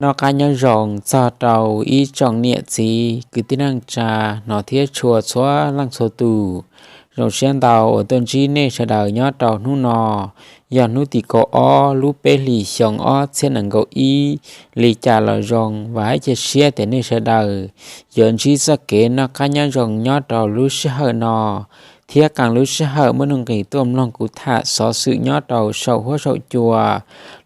Noj qab nyob zoo txog rau ib tsoom niam txiv kwv tij neej tsa, hnov thiab tshua txhua leej txhua tus. Zoo siab ntau uas tuaj ntsib nej sawv daws nyob rau hnub no, yog hnub tim kaum ob lub peb hlis xyoo ob txhiab nees nkaum ib. Li cas los zoo, vam thiab cia siab tias nej sawv daws yuav ntsib txoj kev noj qab nyob zoo nyob rau lub sij hawm no, thiab qee lub sij hawm muaj nuj nqis tuaj mloog kuv tham xov xwm nyob rau saum huab saum cua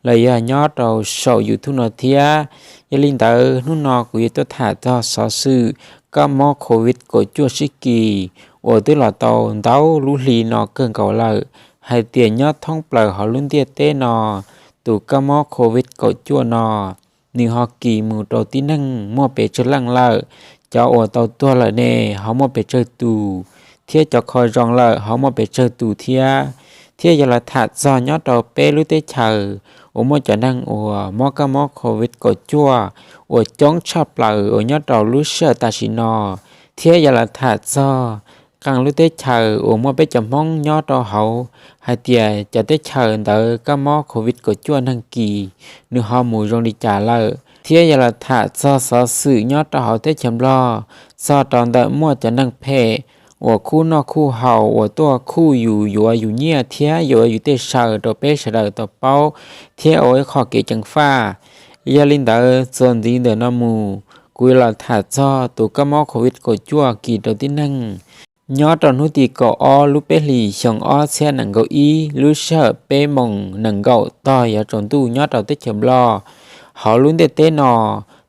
los yog nyob rau saum YouTube no thiab. Yog li ntawd hnub no kuv yuav tuaj tham txog xov xwm kab mob covid kaum cuaj sib kis uas twb los tau ntau lub hli no kawg nkaus lawm, hais tias nyob thoob plaws hauv lub ntiaj teb no, tus kab mob covid kaum cuaj no nws ho kis mus rau tib neeg muaj pes tsawg leej lawm, cov uas tau tuag lawm ne ho muaj pes tsawg tus, thiab cov kho zoo lawm ho muaj pes tsawg tus thiab. Thiab yog los tham txog nyob rau peb lub teb chaws uas muaj cov neeg uas mob kab mob covid kaum cuaj uas coob tshaj plaws uas nyob rau lub sij hawm tam sim no, thiab yog los tham txog qee lub teb chaws uas muaj peb cov Hmoob nyob rau hauv, hais tias cov teb chaws ntawd kab mob covid kaum cuaj neeg kis nws ho mus zoo li cas lawm, thiab yog los tham txog xov xwm nyob rau hauv teb chaws Nplog txog rau ntawm muaj cov neeg phem uas khuj noj khuj haus uas tuaj khuj yus yuav yus nyiaj thiab yuav yus tej saw rau peb sawv daws tau paub thiab ua ib qho kev ceev faj. Yog li ntawd txuas ntxiv ntawm no mus, kuv yuav los tham txog tus kab mob covid kaum cuaj kis rau tib neeg nyob rau hnub tim kaum ob lub peb hlis xyoo ob txhiab nees nkaum ib lub sij hawm peb moos nees nkaum tog yuav tsaus ntuj nyob rau teb chaws Nplog. Hauv lub ntiaj teb no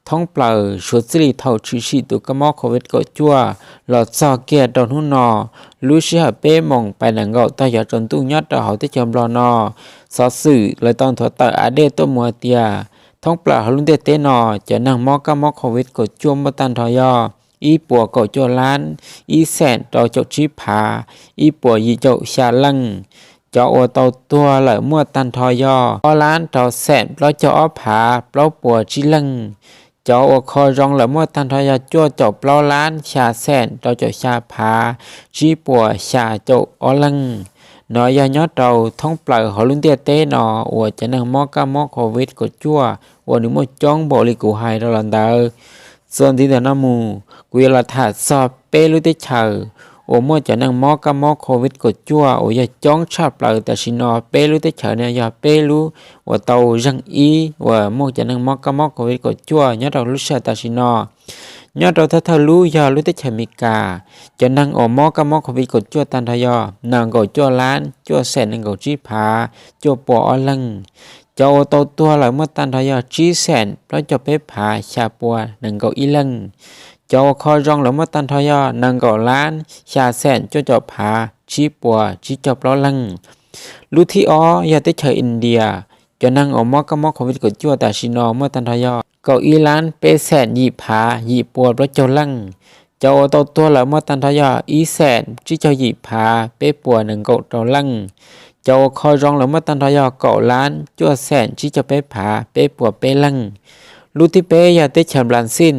thoob plaws suav txij li thaum tshwm sim tus kab mob covid kaum cuaj los txog kiag rau hnub no, lub sij hawm peb moos pais nees nkaum tog yuav tsaus ntuj nyob rau hauv teb chaws Nplog no, xov xwm lawv tau nthuav tawm a dej tuaj mus hais tias thoob plaws hauv lub ntiaj teb no cov neeg mob kab mob covid kaum cuaj muaj tag nrho yog ib puas kaum cuaj lab ib xeem rau caum tsib phav ib puas yim caum xya leej. Cov uas tau tuag lawm muaj tag nrho yog ob lab rau xeem plaub caug ob phav plaub puas tsib leej. Cov uas kho zoo lawm muaj tag nrho yog cuaj caum plaub lab xya xeem rau caum xya phav tsib puas xya caum ob leej. No yog nyob rau thoob plaws hauv lub ntiaj teb no uas cov neeg mob kab mob covid kaum cuaj uas nws muaj coob npaum li kuv hais rau los ntawd. Txuas ntxiv ntawm no mus kuv yuav los tham txog peb lub teb chaws uas muaj cov neeg mob kab mob covid kaum cuaj uas yog coob tshaj plaws tam sim no. Peb lub teb chaws no yog peb lub uas tau zeeg ib uas muaj cov neeg mob kab mob covid kaum cuaj nyob rau lub sij hawm tam sim no. Nyob rau thawj thawj lub yog lub teb chaws Amelikas, cov neeg uas mob kab mob covid kaum cuaj tag nrho yog nees nkaum cuaj lab cuaj xeem nees nkaum tsib phav cuaj puas ob leeg. Cov uas tau tuag lawm muaj tag nrho yog tsib xeem plaub caug peb phav xya puas nees nkaum ib leej. Cov uas kho zoo lawm muaj tag nrho yog nees nkaum lab xya xeem cuaj caum phav tsib puas tsib caug plaub leej. Lub thib ob yog teb chaws India, cov neeg uas mob kab mob covid kaum cuaj tam sim no muaj tag nrho yog kaum ib lab peb xeem yim phav yim puas plaub caug leej. Cov uas tau tuag lawm muaj tag nrho yog ib xeem tsib caug yim phav peb puas nees nkaum rau leej. Cov uas kho zoo lawm muaj tag nrho yog kaum lab cuaj xeem tsib caug peb phav peb puas peb leej. Lub thib peb yog teb chaws Brazil.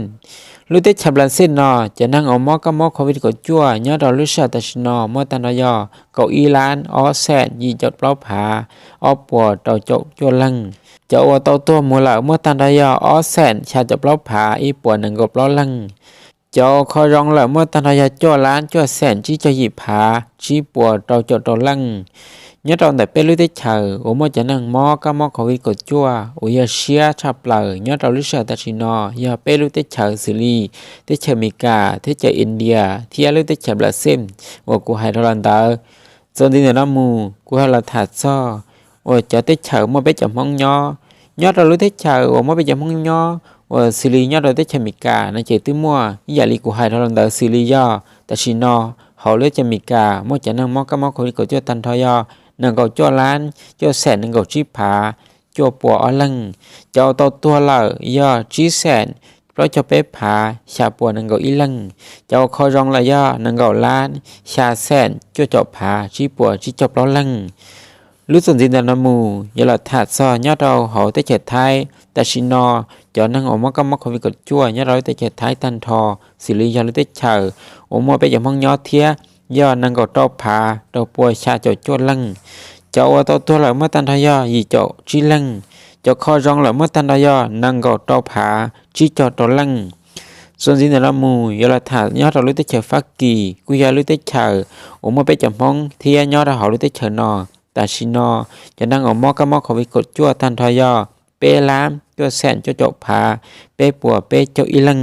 Lub teb chaws Brazil no cov neeg uas mob kab mob covid kaum cuaj nyob rau lub sij hawm tam sim no muaj tag nrho yog kaum ib lab ob xeem yim caum plaub phav ob puas rau caum cuaj leej. Cov uas tau tuag mus lawm muaj tag nrho yog ob xeem xya caum plaub phav ib puas nees nkaum plaub leej. Cov uas kho zoo lawm muaj tag nrho yog cuaj lab cuaj xeem tsib caug yim phav tsib puas rau caum rau leej. Nyob rau ntawm peb lub teb chaws uas muaj cov neeg mob kab mob covid kaum cuaj uas yog siab tshaj plaws nyob rau lub sij hawm tam sim no yog peb lub teb chaws xws li teb chaws Amelikas, teb chaws India thiab lub teb chaws Brazil uas kuv hais rau los ntawd. Txuas ntxiv ntawm no mus kuv yuav los tham txog uas cov teb chaws muaj peb cov Hmoob nyob. Nyob rau lub teb chaws uas muaj peb cov Hmoob nyob uas xws li nyob rau teb chaws Amelikas no ces twb muaj ib yam li kuv hais rau los ntawd xws li yog tam sim no hauv lub teb chaws Amelikas muaj cov neeg mob kab mob covid kaum cuaj tag nrho yog nees nkaum cuaj lab cuaj xeem nees nkaum tsib phav cuaj puas ob leeg. Cov uas tau tuag lawm yog tsib xeem plaub caug peb phav xya puas nees nkaum ib leej. Cov uas kho zoo lawm yog nees nkaum lab xya xeem cuaj caum phav tsib puas tsib caug plaub leej. Lub txuas ntxiv ntawm no mus yuav los tham txog nyob rau hauv teb chaws Thaib. Tam sim no cov neeg uas mob kab mob covid kaum cuaj nyob rau lub teb chaws Thaib tag nrho xws li yog lub teb chaws uas muaj peb cov Hmoob nyob thiab yog nees nkaum rau phav rau puas xya caum cuaj leej. Cov uas tau tuag lawm muaj tag nrho yog yim caum tsib leej. Cov kho zoo lawm muaj tag nrho yog nees nkaum rau phav tsib caug rau leej. Txuas ntxiv ntawm no mus yuav los tham nyob rau lub teb chaws Fab Kis, kuj yog lub teb chaws uas muaj peb cov Hmoob thiab nyob rau hauv lub teb chaws no. Tam sim no cov neeg uas mob kab mob covid kaum cuaj tag nrho yog peb lab cuaj xeem cuaj caum phav peb puas peb caug ib leej.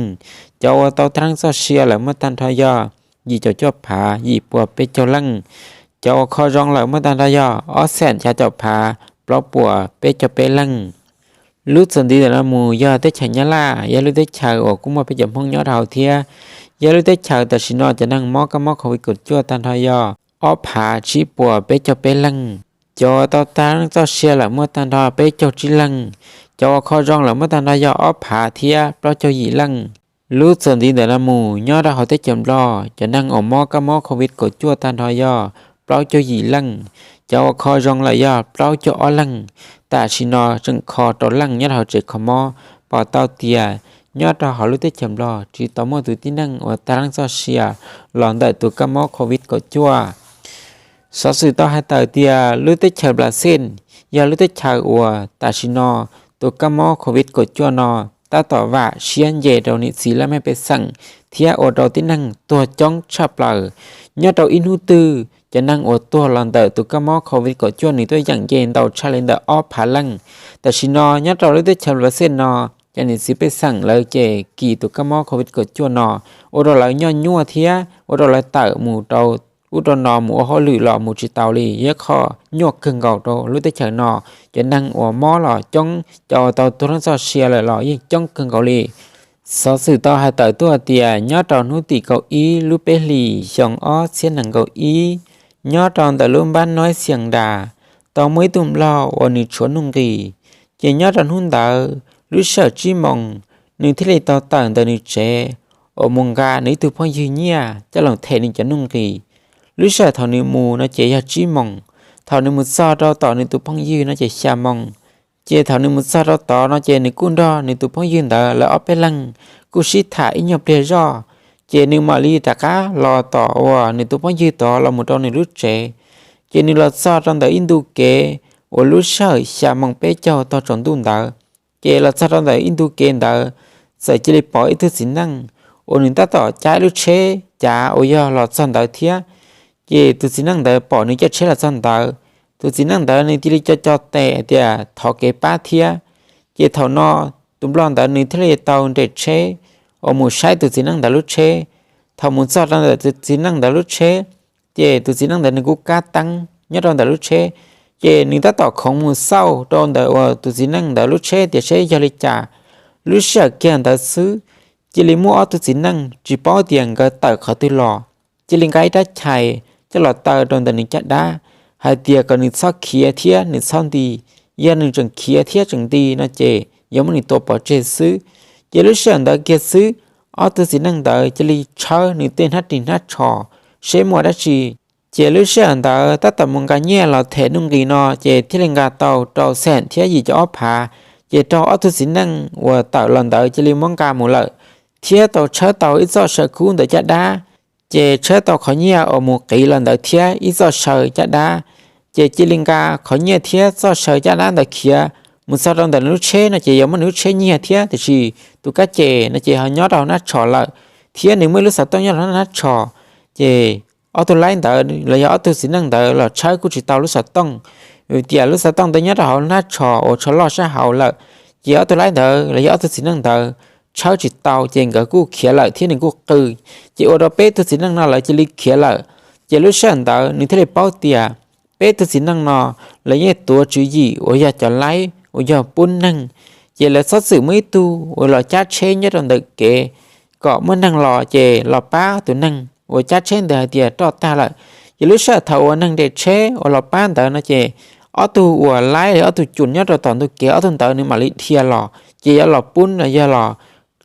Cov uas tau tag leej txoj sia lawm muaj tag nrho yog yim caum cuaj phav yim puas peb caug leej. Cov uas kho zoo lawm muaj tag nrho yog ob xeem xya caum phav plaub puas peb caug peb leej. Lub txuas ntxiv ntawm no mus yog teb chaws Nyab Laj, yog lub teb chaws uas kuj muaj peb cov Hmoob nyob rau hauv thiab. Yog lub teb chaws tam sim no cov neeg mob kab mob covid kaum cuaj tag nrho yog ob phav tsib puas peb caug peb leej. Cov uas tau tag leej txoj sia lawm muaj tag nrho peb caug tsib leej. Cov uas kho zoo lawm muaj tag nrho yog ob phav thiab plaub caug yim leej. Lub txuas ntxiv ntawm no mus nyob rau hauv teb chaws Nplog, cov neeg uas mob kab mob covid kaum cuaj tag nrho yog plaub caug yim leej. Cov uas kho zoo lawm yog plaub caug ob leej. Tam sim no tseem kho rau leej nyob rau hauv tsev kho mob. Pom tau tias nyob rau hauv lub teb chaws Nplog tsis tau muaj tus tib neeg uas tag leej txoj sia los ntawm tus kab mob covid kaum cuaj. Xov xwm tau hais tawm tias lub teb chaws Brazil yog lub teb chaws uas tam sim no tus kab mob covid kaum cuaj no tab tom vam siab nce rau niam txiv laj mej pej xeem thiab ua rau tib neeg tuag coob tshaj plaws. Nyob rau ib hnub twg cov neeg uas tuag los ntawm tus kab mob covid kaum cuaj nws tuaj yeem nce ntau tshaj li ntawm ob phav leej. Tam sim no nyob rau lub teb chaws Brazil no, cov niam txiv pej xeem lawv ces kis tus kab mob covid kaum cuaj no ua rau lawv nyuaj nyuaj thiab ua rau lawv tawm mus rau ub rau no mus ua hauj lwm los mus tsis tau li, yog qhov nyuaj kawg nkaus rau lub teb chaws no. Cov neeg uas mob los coob, cov uas tau tuag leej txoj sia lawm los yeej coob kawg nkaus li. Xov xwm tau hais tawm tuaj tias nyob rau hnub tim kaum ib lub peb hlis xyoo ob txhiab nees nkaum ib, nyob rau ntawm lub npab nob Xias Das, tau muaj ib tug nplog uas nws tshuav nuj nqis, ces nyob rau hnub ntawd lub sij hawm tsib moos, nws thiaj li tau tawm ntawm nws tsev uas mus nqa nws ib tug phooj ywg nyiaj coj los them nws cov nuj nqis. Lub sij hawm thaum nws mus no ces yog tsib moos, thaum nws mus txog rau tom nws tus phooj ywg no ces xya moos. Ces thaum nws mus txog rau tod no ces nws kuj nrog nws tus phooj ywg ntawd lawv ob peb leeg kuj sib tham ib nyuag pliag zoj, ces nws mam li rov qab los tom uas nws tus phooj ywg tod los mus rau nws lub tsev. Ces nws los txog rau ntawm ib ntu kev uas lub sij hawm xya moos peb caug tog tsaus ntuj ntawd, ces los txog rau ntawm ib ntu kev ntawd, txawm cia li pom ib tug txiv neej uas nws tab tom cab ib lub tsheb cav uas yog los txog ntawd thiab. Ces tus txiv neej ntawd pom nws caij tsheb los txog ntawd, tus txiv neej ntawd nws cia li co co tes tias thov kev pab thiab. Ces thaum no tus nplog ntawd nws thiaj li tau nres tsheb uas mus saib tus txiv neej ntawd lub tsheb. Thaum mus txog rau ntawm tus txiv neej ntawd lub tsheb, ces tus txiv neej ntawd nws kuj kab teeb nyob rau ntawm lub tsheb. Ces nws tab tom khoov mus xauj rau ntawm uas tus txiv neej ntawd lub tsheb tias seb yog li cas. Lub sij hawm kiag ntawd xwb, cia li muaj ob tug txiv neej tsis paub tias nkawd tawm qhov twg los, cia li nqa ib rab chais coj los taw rau ntawm nws caj dab, hais tias kom nws txhob khiav thiab nws txhob nti. Yog nws tseem khiav thiab tseem nti no ces yuav muab nws tua pov tseg xwb. Ces lub sij hawm ntawd kiag xwb, ob tug txiv neej ntawd cia li tshawb nws tej hnab ris hnab tsho seb muaj dab tsi. Ces lub sij hawm ntawd tab tom mus nqa nyiaj los them nuj nqis no ces thiaj li nqa tau rau xeem thiab yim caum ob phav. Ces raug ob tug txiv neej uas tawm los ntawd cia li muab nqa mus lawm, thiab tau tshawb tau ib txoj saw kub ntawm caj dab. Ces tshawb tau qhov nyiaj uas mus qiv los ntawd thiab ib txoj saw caj dab. Ces cia li nqa qhov nyiaj thiab txoj saw caj dab ntawd khiav mus txog rau ntawm nws lub tsheb no ces yuav muab nws lub tsheb nyiag thiab, tiam sis tus kab ces no ces ho nyob rau hauv hnab tsho lawm, thiab nws muaj ib lub xov tooj nyob rau hnab tsho. Ces ob tug laib ntawd los yog ob tug txiv neej ntawd los tshawb kuj tsis tau lub xov tooj, vim tias lub xov tooj ntawd nyob rau hauv hnab tsho uas tsho loj sab hauv lawm. Ces ob tug laib ntawd los yog ob tug txiv neej ntawd tshawb tsis tau ces nkawd kuj khiav lawm thiab nws kuj qw. Ces ua rau peb tug txiv neej no lawv cia li khiav lawm. Ces lub sij hawm ntawd nws thiaj li paub tias peb tug txiv neej no lawv yeej tuav tswv yim uas yog cov laib uas yog pub neeg. Ces lawv txhob txwm muaj ib tug uas los cab tsheb nyob rau ntawm kev kom muaj neeg los ces los pab tus neeg uas cab tsheb ntawd hais tias roj tag lawm. Ces lub sij hawm thaum uas neeg nres tsheb uas los pab ntawd no ces ob tug uas laib los ob tug cum nyob rau tom ntug kev ob tug ntawd nws mam li dhia los ces yuav los pub los yog los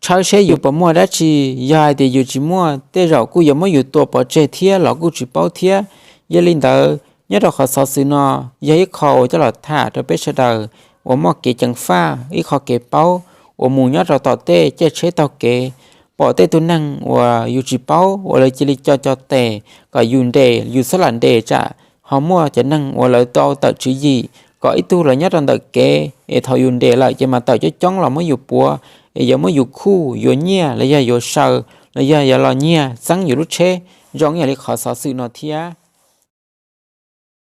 tshawb seb yus puas muaj dab tsi. Yog hais tias yus tsis muaj tej zaum kuj yuav muab yus tua pov tseg thiab los kuj tsis paub thiab. Yog li ntawd nyob rau qhov xov xwm no yog ib qho uas coj los tham rau peb sawv daws uas muaj kev ceev faj, ib qho kev paub uas mus nyob rau tom tej caij tsheb taug kev, pom tej tug neeg uas yus tsis paub uas lawv cia li co co tes kom yus nres, yus txhob lam nres tsam ho muaj cov neeg uas lawv tau tawm tswv yim pom ib tug los nyob rau ntawm kev es thaum yus nres lawm ces mas tawm coob coob los muab yus puav, es yuav muab yus khuj yuav nyiaj los yog yuav saw, los yog yuav los nyiag txeeb yus lub tsheb, zoo ib yam li qhov xov xwm no thiab.